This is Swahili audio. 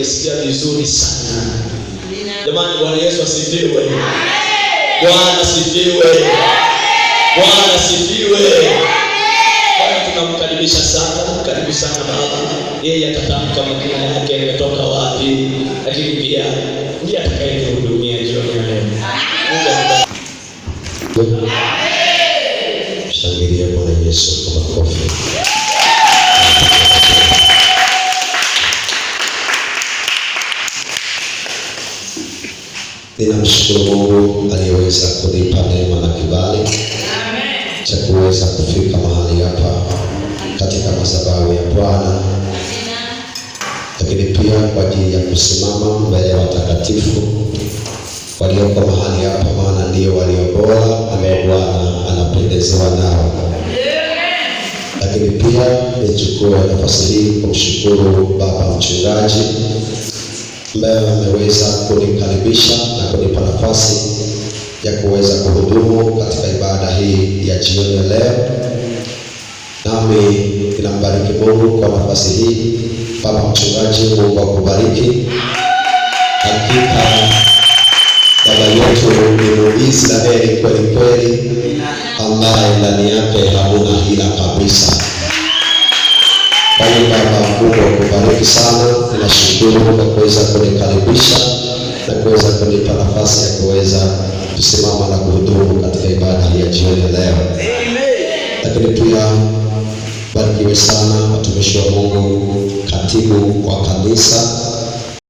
Nimesikia vizuri sana. Jamani, Bwana Yesu asifiwe. Bwana asifiwe. Bwana asifiwe. Bwana tunamkaribisha sana, karibu sana baba. Yeye atatamka majina yake, ametoka wapi, lakini pia ndiye atakayetuhudumia jioni ya leo. Mungu akubariki. Shangilia Bwana Yesu kwa makofi. Ninamshukuru Mungu aliyeweza kunipa neema na kibali cha kuweza kufika mahali hapa katika madhabahu ya Bwana, lakini pia kwa ajili ya kusimama mbele ya watakatifu walioko mahali hapa, maana ndio walio bora ambao Bwana anapendezewa nao. Lakini pia nichukue nafasi hii kumshukuru baba mchungaji ambaye ameweza kunikaribisha na kunipa nafasi ya kuweza kuhudumu katika ibada hii ya jioni ya leo. Nami ninambariki Mungu kwa nafasi hii. Baba mchungaji, Mungu akubariki. Hakika baba yetu ni Muisraeli kweli kweli, ambaye ndani yake hamuna hila kabisa. Kwa hiyo baba, Mungu akubariki sana. Ninashukuru kwa kuweza kunikaribisha na kuweza kunipa nafasi ya kuweza kusimama na kuhudumu katika ibada hii ya jioni ya leo. Lakini pia barikiwe sana watumishi wa Mungu, katibu wa kanisa